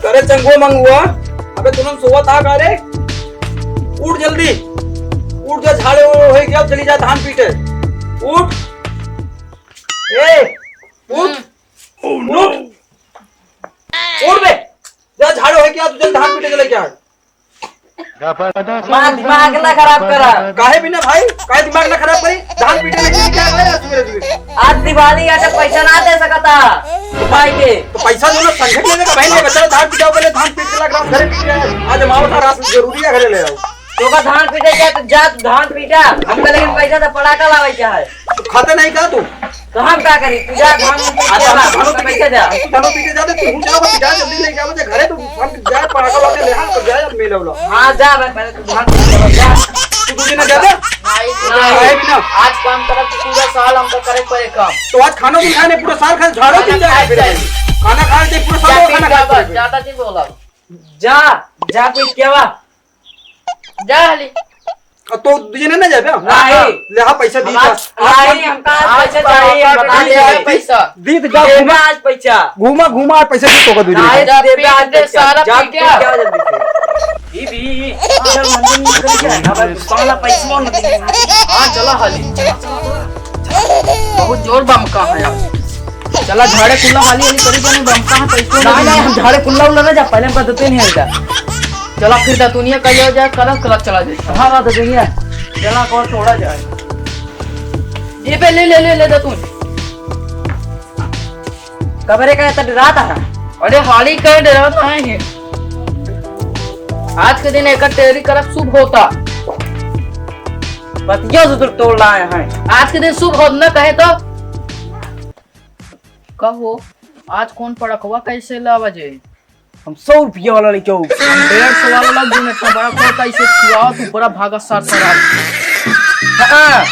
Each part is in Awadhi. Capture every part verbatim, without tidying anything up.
करे चंगुआ मंगुआ, अबे तुरंत सोवत आ का रे? उठ जल्दी, उठ जा, झाड़े हो, हो गया, चली जा धान पीटे। उठ, ए, उठ, उठ, उठ बे, जा झाड़े हो गया, तू चल धान पीटे चले क्या? हमार दिमाग ना खराब करा। काहे बिना भाई? काहे दिमाग ना खराब करी? धान पीटे में चली क्या भाई आज सुबह सुबह? आज दिवाली है, तो पैसा ना दे सकता भाई के। तो पैसा जो ना संगत लेने का भाई, ले बचा धान पीटा, पहले धान पीट के ला, रात घरे पीट के आज मावा था, रात जरूरी है, घरे ले आओ। तो का धान पीटे क्या? तो जा तू धान पीटा, हमका लेकिन पैसा तो पड़ाका लावे क्या है? तो खाते नहीं का तू? तो हम का करी? तू जा धान पीट के ला, हमका पैसा दे। तू धान पीटे जाते, तू हूँ जाओ, बस जा जल्दी लेके आओ, जा घरे तू हम जाए पड़ाका वाले ले आ, तो जाए अब मेले वाला। हाँ, जा भाई, पहले तू धान पीट के ला, जा। तू दो दिन आ जाते? नहीं, नहीं। काहे बिना? आज काम करब तो पूरा साल हमका करे पड़े काम। तो आज खाना भी खाने, पूरा साल खाए झाड़ो खाना पीट जाए फिर। जाए। खाना खाए थे, पूरा साल जा खाना पीट खाए जाबा, फिर। ज्यादा नहीं बोला। जा, जा पीट के आवा। जा हली। आ, तो दीजिए ना, ना जाबे? नहीं। ले, हाँ, पैसा दी हमार, था। नहीं, हमका आज आज पैसा चाहिए, हम बता दे। पैसा। दी तो जा, देबे घूमा, आज पैसा। घूमा, घूमा, आज पैसा दी तो का दीजिए। नहीं, जा देबे आज पीट दे, पैसा। सारा जा, पीट तू गया। जा जल्दी से। ई भी, ई, ई, चल, मंदिर में निकल के, अब साला पैसा न दे। हाँ, चला हाली। बहुत जोर बमका है यार। चला झाड़े कुल्ला हाली हाली करी, जाने बमका है, पैसा ना, नहीं। हम झाड़े कुल्ला उल्ला ना जा, पहले हमका दतुन है जा। चला फिर दतुनिया कल हो जाए, कल, कल चला जाए। हाँ, हाँ, दतुनिया। चला कौन छोड़ा जाए। ये पे ले, ले, ले, ले दतुन। कबरे का इतना डरात है? अरे हाली का डरात है। आज के दिन एकर तैयारी करब शुभ होता। बतिया से तो तोड़ लाए हैं। आज के दिन शुभ होत न कहे तो। कहो, आज कौन पड़कवा कैसे लावा जे? हम सौ रुपया वाला लेके आओ। हम डेढ़ सौ वाला ला, जो इतना बड़ा खोता, इसे छुआओ तो बड़ा भागा सार सार आ। हाँ,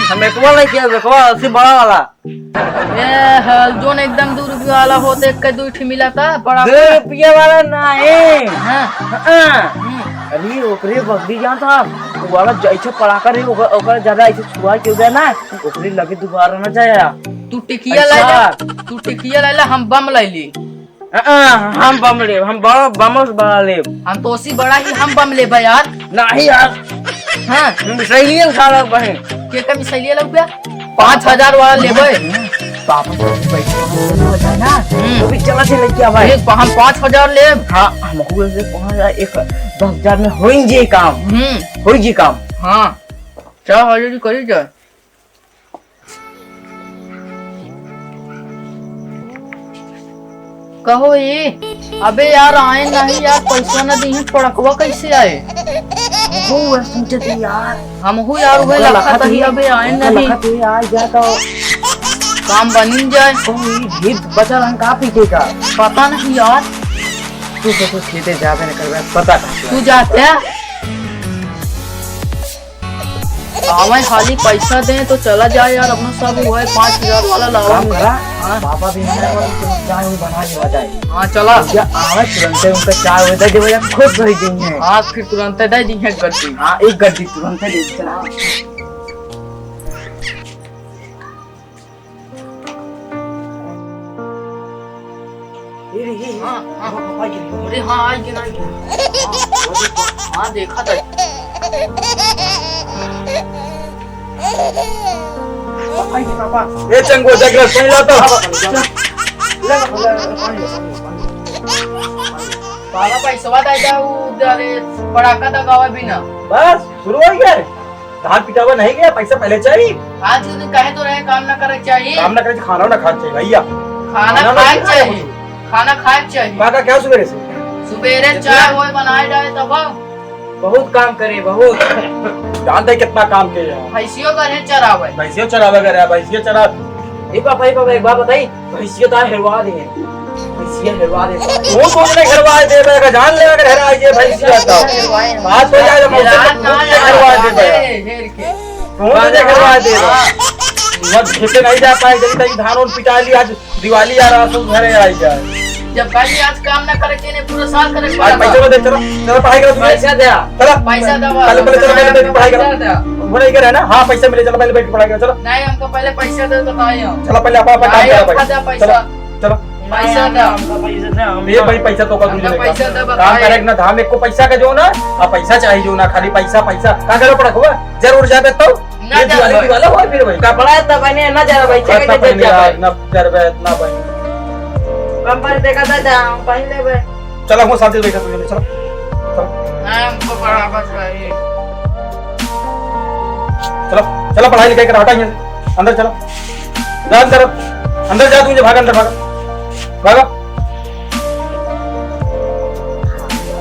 हम एक वाला लेके आओ, देखो, अस्सी बड़ा वाला। ए, हल, जोन एकदम दो रुपया वाला होते, एक के दो ठे मिला था, बड़ा दो रुपया वाला नहीं। हाँ। हाँ। हम्म। अरे, ओकरे बगली जान था, वो वाला जैसे पड़ाका रहे, ओकर, ओकर ज्यादा ऐसे छुआ के उधर ना, ओकरे लगे दोबारा ना जाया। तू टिकिया ऐसा। ला जा, तू टिकिया ला ला, हम बम ला ली। अ, अ, हम बम लेब, हम बड़ा बम से बड़ा लेब। हम तो ओसी बड़ा ही हम बम लेबे यार। नहीं यार। हाँ। हम मिसाइलियन साला बहिन। के का मिसाइलिया लेबे? पाँच हजार वाला लेबे। पापा तो पैसा हो जाए ना, हम्म। तो भी चला से लेके आवा। एक, हम पाँच हजार लेब। हाँ, हम हुए से पाँच हजार, एक, दस हजार में होई जे काम। हम्म। होई जे काम। हाँ। चल, हौली करी जा। कहो ये, अबे यार आए नहीं यार, पैसा न दी, पड़कवा कैसे आए? वो वह सोचत ही यार। हमहू यार वह हमका लखत लखत ही ही, अबे आए हमका नहीं। लखत ही आ गया तो काम बनी जाए। कहो ये गीत बचा रहन का पीछे का? पता नहीं यार। तू तो कुछ सीधे जाबे न करबे, पता नहीं। तू जाते? आवे खाली पैसा दे तो चला जाए यार, अपना सब हुआ है पाँच हजार वाला लावा काम मुझे। करा, हाँ। पापा भी नहीं आए वाला, तो चाय वो बना के आ जाए। हाँ, चला। या आवे तुरंते उनका चाय वो दे देवे, या खुश रह गई है। हाँ, फिर तुरंते दे दी है गड्डी। हाँ, एक गड्डी तुरंते दे दी, चला। ए रे, ए, ए, हाँ, हाँ। पापा, पापा, ये अरे हाँ, आई गे ना, आई गे। हाँ, हाँ, देखा था। पापा, ये पापा। ए चंगो, देख रहा, सुन लो तो। पापा, पापा, ले, ले, ले, पानी, पानी, पानी। पापा, पैसवा दे दे, उ, अरे, पड़ाका दगावे बिना। बस, शुरू हो गया। धान पिटावा नहीं गया, पैसा पहले चाहिए। आज के दिन कहे तो रहे काम ना करे चाहिए। काम ना करे, खाना ना खाना चाहिए भैया। खाना खाना ना खाए खाना चाहिए। चाहिए। खाना खाए चाहिए। का, का क्या सुबेरे से? सुबेरे कितना? चाय वो बनाए जाए तब। बहुत काम करे, बहुत। जानते कितना काम के है। भैंसियों का है चरावे। भैंसियों चरावे करे, भैंसियों चरा। ए पापा, ए पापा, एक बात बताई। भैंसिया तो हेरवा दे। भैंसिया हेरवा दे। वो तो नहीं हेरवा दे, बेटा, जान ले अगर हेरा ये भैंसिया तो। आज तो यार, मौसम हेरा में ना, हेरवा दे, बेटा। हेर के। वो तो नहीं हेरवा दे। हाँ। मत खेते नहीं जा पाए, जल्दी तक धान उन पिटा ली, आज दिवाली आ रहा, तू घरे आ जा। जब भाई आज काम ना करे के ने पूरा साल करे आज पड़ा पैसा था। दे, चलो, चलो पढ़ाई करो, तुम्हें। पैसा दे। चलो। पैसा दे, पहले, पहले चलो, पहले बैठ के पढ़ाई करो। पैसा दे। वो नहीं करे ना, हाँ, पैसा मिले, चलो, पहले बैठ के पढ़ाई करो, चलो। नहीं, हमको पहले पैसा दे, बताइए हम। चलो, पहले आप, आप काम नहीं, करो, अब पैसा। जा पैसा। चलो। चलो, पैसा दे। हमका पैसा दे, हमका। ये भाई, पैसा तो का हमका दूंगा। पैसा दे, काम बताए। करे ना धाम, एको पैसा का जो ना, आ पैसा चाहिए जो ना, खाली पैसा, पैसा। का करो पड़ा हुआ? जरूर जाबे तो? ना ये दिवाली जाबे। दिवाला हुआ फिर भाई। कपड़ा तो बने ना जरा भाई, कपड़ा चेक तो बने जब यार, ना जरबे, ना भाई। कंपनी देखा था, जा, हम पहन लेबे। चलो, हम साथ ही बैठा तुझे, चलो। चलो। हाँ, हमको पढ़ा बस भाई। चलो, चलो, पढ़ाई लिखाई कर, हटा यहाँ से। अंदर चलो। जा अंदर, अंदर जा, तू मुझे भाग, अंदर भाग, भागा।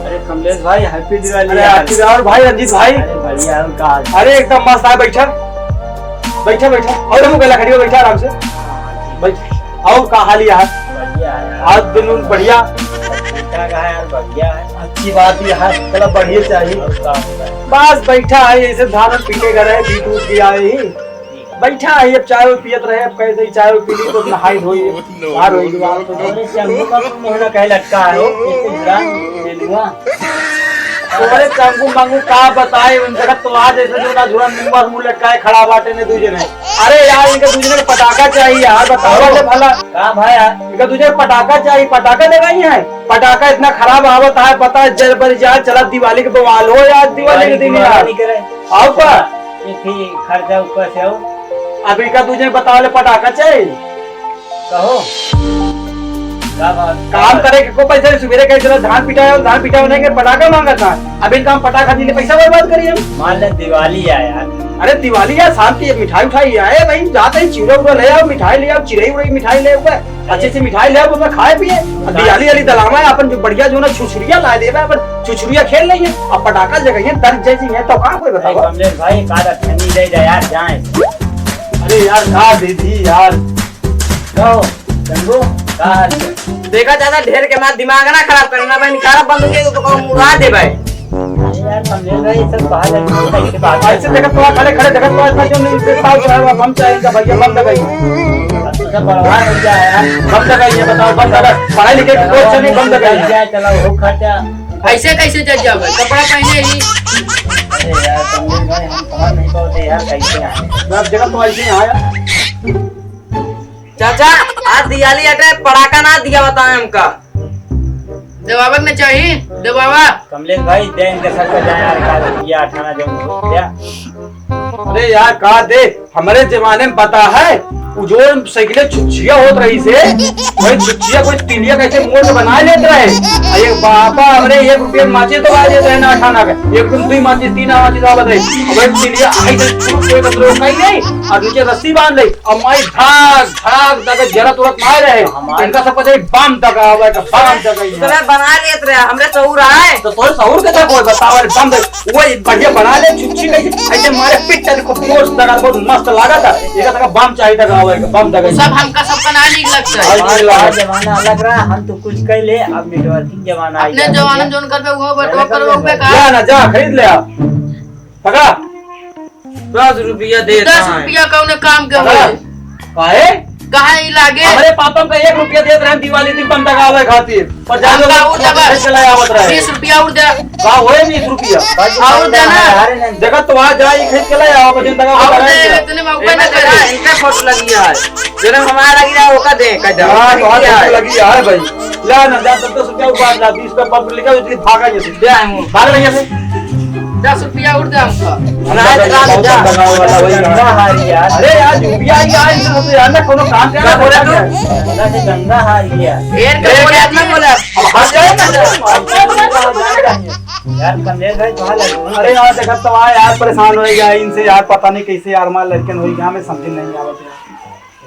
अरे कमलेश भाई, happy दिवाली अरे यार। Happy दिवाली भाई, रंजीत भाई। अरे बढ़िया, और का हाल? अरे एकदम मस्त है, बैठा, बैठा, बैठा। और हम गला खड़ी हो, बैठा आराम से, बैठ। और का हाल यार? बढ़िया है यार। आज दिन उन बढ़िया। ठीक ठाक है यार, बढ़िया है। अच्छी बात है यार, चलो बढ़िया चाहिए। और का होता है? बस बैठा है, ऐसे धान पीटे गए रहे, बीट उठ गया है। बैठा है, अब चाय वो पियत रहे, अब कैसे ही चाय वो पी ली तो नहाई धोई, बाहर होई बात तो। अरे चंगू का मुंह ना कहे लटका है, हो, कैसे जुड़ा, नेनुआ। अरे चंगू मंगू का बताए, उन जगत तो आज ऐसे जो ना जुड़ा, नेनुआ से मुंह लटकाए खड़ा बाटे ने दू जने। अरे यार, इनका दू जने का पटाखा चाहिए यार, बताओ ले भला। का भाई यार? इनका दू जने का पटाखा चाहिए, पटाखा देगा ही है। पटाखा इतना खराब आवत है, पता है, जर बर जा, चला दिवाली के बवाल हो यार, दिवाली के दिन यार। आओ का? एक ही खर्चा ऊपर से हो। अभी का तुझे बताओ ले पटाखा चाहिए? कहो। का बात? काम करे के को पैसा नहीं, सुबेरे कहे चलो धान पिटाए, धान पिटाए नहीं के पटाखा मांगा था। अभी काम पटाखा दिले पैसा बर्बाद करिए हम। मान ले दिवाली है यार। अरे दिवाली है, शांति है, मिठाई उठाई आए भाई, जाते ही चिड़ा उड़ा ले आओ, मिठाई ले आओ, चिड़ई उड़ई मिठाई ले आओ। अच्छे से मिठाई ले आओ, अपना खाए पिए। अब दिवाली वाली दलामा है, अपन जो बढ़िया जो ना छुछुरिया ला देबे, अपन छुछुरिया खेल लेंगे। अब पटाखा जगह ये दर्द जैसी है तो कहाँ कोई अरे बताओ? कमलेश भाई, एक आध अठन्नी दे दे यार, जाए। अरे यार, का दे दी यार? का हो, चंदू, का हाल है? देखा ज्यादा ढेर के मार दिमाग ना खराब करना भाई, निकाला बंद हो जाए तो कहूँ मुड़ा दे भाई। अरे यार, कमलेश भाई, ये सब बाहर है, कैसे बात है? ऐसे देखत तो खड़े, खड़े देखत तो इतना क्यों नहीं देखता हूँ, साहब, अब हम चाहे इनका भैया बंद कर। अब तो सब बर्बाद हो गया यार। बंद कर, ये बताओ, बंद कर। पढ़ाई लिखे की कोई अच्छा नहीं, बंद कर। क्या चला वो खर्चा? ऐसे कैसे जज जावे? कपड़ा पहने ही। अरे यार, कमलेश भाई, हम समझ नहीं पाते यार, कैसे आए? मैं अब देखत तो ऐसे ही आया। चाचा, आज दिवाली अटे, पड़ाका ना दिया बताए हमका। देवावक न चाही, देवावा। कमलेश भाई, दे इनके सब का जाए यार, का रुपया अठाना जो हो गया। अरे यार, का दे, हमरे जमाने में पता है, उ जो साइकिल छुच्छिया होत रही से, वही छुच्छिया कोई तिलिया कैसे मोड़ के बना लेत रहे। आ ये बाबा, हमरे एक रुपया माचिस तो आ जात रहे ना अठाना का, एक दिन दुई माचिस, तीन माचिस आवत रहे। अब वही तिलिया आई से छुप कोई कतरो कहीं नहीं, और नीचे रस्सी बांध ले, अब माई धाक, धाक, धाक, जरा तुरंत मार रहे। हमारे इनका सब पता है, बम दगा हुआ है, बम दगा हुआ है। इतना बना लेत रहे, हमरे सहूर आए। तो तोर सहूर के था कोई बताओ, अरे बम दगा, वो बढ़िया बना ले, छुच्छी नहीं, ऐसे मारे पिट चली, खूब जोर से दगा, बहुत मस्त लगा था। ये का बम चाहिए दगा हुआ है, बम दगा। सब हमका सबका ना नीक लगता है। हाँ, नीक लगा। जमाना अलग रहा, हम तो कुछ कह ले, अब networking जमाना आ अपने गया। जमाना जोन करबे, वो बटवा करबे, वो बेकार। जा ना, जा, खरीद ले आप। पकड़ा। दस रुपया देता दस है। रुपया कौने काम के पकड़ा। होए? काहे? कहाँ ही लागे? हमरे पापा का एक रुपया देत रहे दिवाली दिन बम दगावे खातिर। पर जान लो, हमका और दबा। खरीद के ले आवत रहे। बीस रुपया और दे। का होए बीस रुपया? और दे ना। देखा तो वहाँ जाई, खरीद के ले आओ, पर जिन दगा और दे, इतने मौका ना दे। इनका फोटो लगी है। जन्म हमारा लगी रहा, ओका दे, कह दे। हाँ, बहुत अच्छा लगी यार भाई। ला ना, जा, दस दस रुपया उबार ला, बीस रुपया बम लिखा, उसकी भागा ये से। दे आए हूँ। भाग ले यहाँ से। दस रुपया और दे हमको। रात रात जा। गंदा हारी यार। अरे यार, जो भी आई, आई, इसमें तो यार ना कोनो काम क्या क्या बोला तू? गंदा से गंदा हारी यार। ढेर के बोले, अपना बोले। अब हट जाए ना। यार, कमलेश भाई, कहाँ लगे? अरे यार, देखा तो आ यार, परेशान हो गया इनसे यार, पता नहीं कैसे यार, मार लड़कन हो गया, हमें समझ नहीं आवत यार।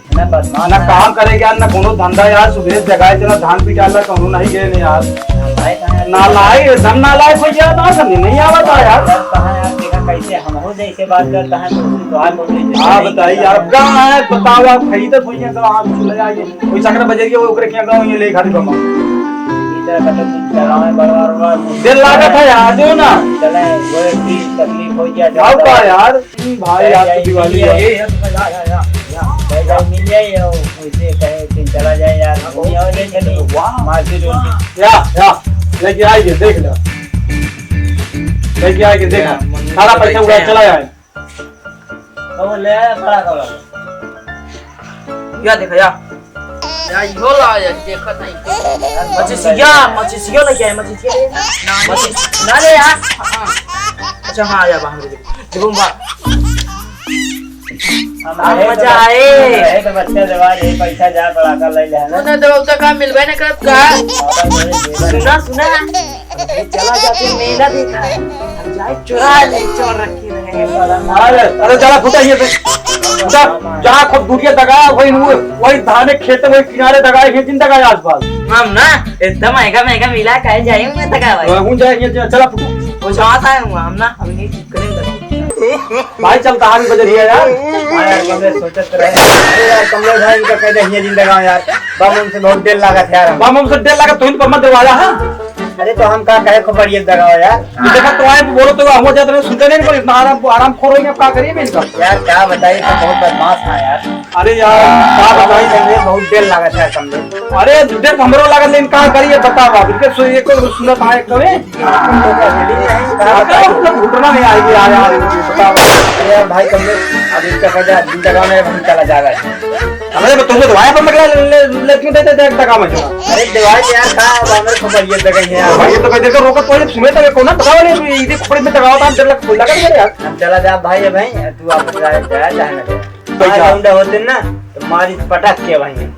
इतना बदमाश ना है। काम करे यार, ना कोनो धंधा यार, सुबह जगाए चला, धान पिटाला, कहूँ नहीं गए ने यार। नालायक है। नालायक, एकदम नालायक हो गया, ना समझ नहीं आवत है यार। यार, कहाँ यार, देखा कैसे हम हो जैसे बात करता है, तो उसकी तो हाथ हो गई। हाँ, बताइए यार, अब कहाँ है, बताओ आप, खरीदत हो गया, तो आप चले आइए। कोई सकरा बजरिया, ओकरे के गाँव ये ले खाली बमा। इधर का तो कुछ चलावे, बड़वा, बड़वा। दिल लागत है यार, जो ना। चले, वो एक चीज तकलीफ हो गया, जाओ का यार? भाई, आज तो दिवाली है। ये, ये, या, या, या, या। भाई, भाई, मिल जाए, या, वैसे कहे कि चला जाए यार, घूम आओ, ले चलिए। वाह। मार्केट वार्केट। या, या, लेके आइए, देख लो। लेके आइए, देख लो। सारा पैसा उड़ा चला जाए। कहो, ले आया, बड़ा कहो। या देखो, या। या, इहो ला, या, देखत नहीं। मचिसिया, मचिसिया लेके आए, मचिसिया ले। ना, मचिस-, ना ले यार। हाँ। अच्छा, हाँ, या, बा, हमरे देखो। देखो, बा। हम आए तो मजा आए। हम आए तो बच्चा जवान, ये पैसा जा, पड़ाका ले ले, है ना? तू ना दबौता का मिलबे ना करत का? पापा, ये, ये, सुना, सुना। अरे चला जाते मेला देखा है। हम जाए चुरा ले, चोर रखे रहे हैं। अरे, अरे चला फुटा ये पे। फुटा, जहाँ खूब दूरिया दगा, वही नू, वही धाने खेत, वही किनारे दगा, ये जिन दगा आसपास। हम ना, इतना महंगा महंगा मिला, काहे जाए मैं दगा भाई? हम जाए, ये चला फुटा। वो जाता है हुआ, हम ना, हम नहीं चुप करेंगे। भाई चलता है बजरिया यार। हाँ यार, कमलेश सोचत रहे। अरे यार, कमलेश भाई इनका कह दे, ये जिन दगा यार। बम उनसे बहुत देर लागत है यार हम। बम उनसे देर लागत, तू इन पर मत दरवाजा, हाँ? अरे तो हम का कहे खोपड़िए दगाओ यार। ये देखा तो आए बोलो तो हम हो जाते रहे, सुनते नहीं, पर इतना आराम, आराम खोर होइगे, अब का करिए मैं इनका? यार का बताइए, तो बहुत बदमाश था यार। अरे यार, का बताई, हमें बहुत देर लागत है समझे। अरे देर हमरो लागत, लेकिन का करिए बताओ आप, इनके सु-, ये कोई सुनत आए कभी? का बताई? घुटना नहीं आएगी यार, यार, बताओ। अरे यार भाई, तुमने अब इनका कह दिया, जिंदगा में हम चला जाएगा। अरे, तो तुमको दवाई पर मगला ले, ले, लेकिन दे, दे, दे, दगा में जो। अरे, दवाई यार, का, अब हमें खबर ये दे गई है यार। भाई, ये तो मैं देखो, रोको, तो ये सुने तो, ये कौन है? बताओ, ये, ये खोपड़ी में दगाओ, तो हम डर लग, लगा दे यार। हम चला जा भाई, ये भाई, तू आप जा, जा, जा ना दे। पैसा। आज लौंडा होते ना, तो मारी पटक के भाई।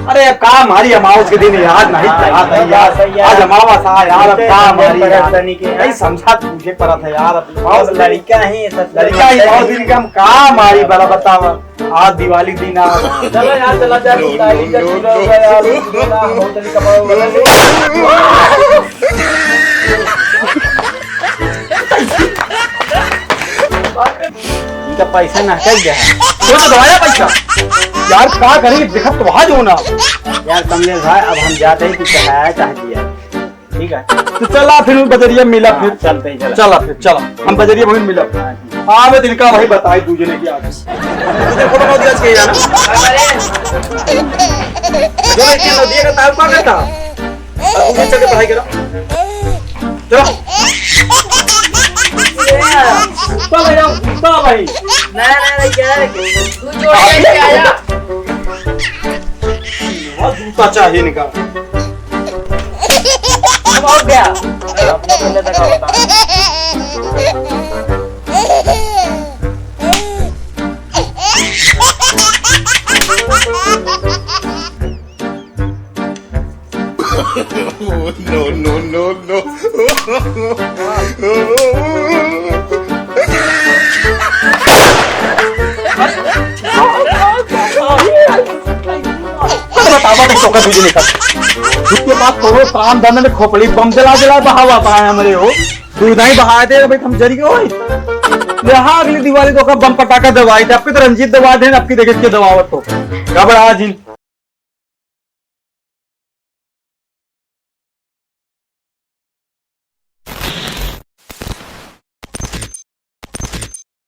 अरे, अब का मारी अमावस के दिन यार, नहीं हाँ, चला था ये यार। बात सही है। आज अमावस आ यार, अब ये का तो मारी यार। परेशानी के है। नहीं समझा, तुझे पड़ा था यार, अब अमावस अब लड़का ही है, ससुर लड़का ही, लड़का ही। बहुत दिन का हम का मारी बड़ा बतावा। आज दिवाली दिन आ। चलो यार, चला जा, कुछ लाइट का चूल्हा होगा यार, होटल का पाव। इनका पैसा ना चल गया है। वो तो गवाया पैसा। यार, का करी, दिक्कत तो वहाँ जो ना। यार, कमलेश भाई, अब हम जाते हैं, कुछ है, चाह दिया। ठीक है। तो चला फिर बजरिया मिला हाँ, फिर। चलते ही चला। चला फिर, चला। हम बजरिया वहीं मिला। हाँ, ठीक। हाँ, मैं इनका वही बताई दूजे ने कि आज। तुझे फोटो कौन दिया इसके यार? जो मैं इतने नदिया का ताऊ का करता। अब तुझे चल के पढ़ाई करो। चलो। चलो भाई, चलो भाई। नहीं, नहीं, नहीं, क्या है? तू जो लेके आया। बहुत जूता चाहिए इनका। अब और क्या? अपना पहले तक होता। No, no, no, no। अरे बतावा तो तोका दूजे निकल। दूजे बात करो, काम धंधा में खोपड़ी बम जला जला बहावा पाए हमरे हो। तू नहीं बहा दे भाई, हम जरी के होई। ले हाँ, अगली दिवाली तोका बम पटाखा दवाई दे, अबकी तो रंजीत दवा दे, अबकी देखे के दवावत हो। घबरा जिन।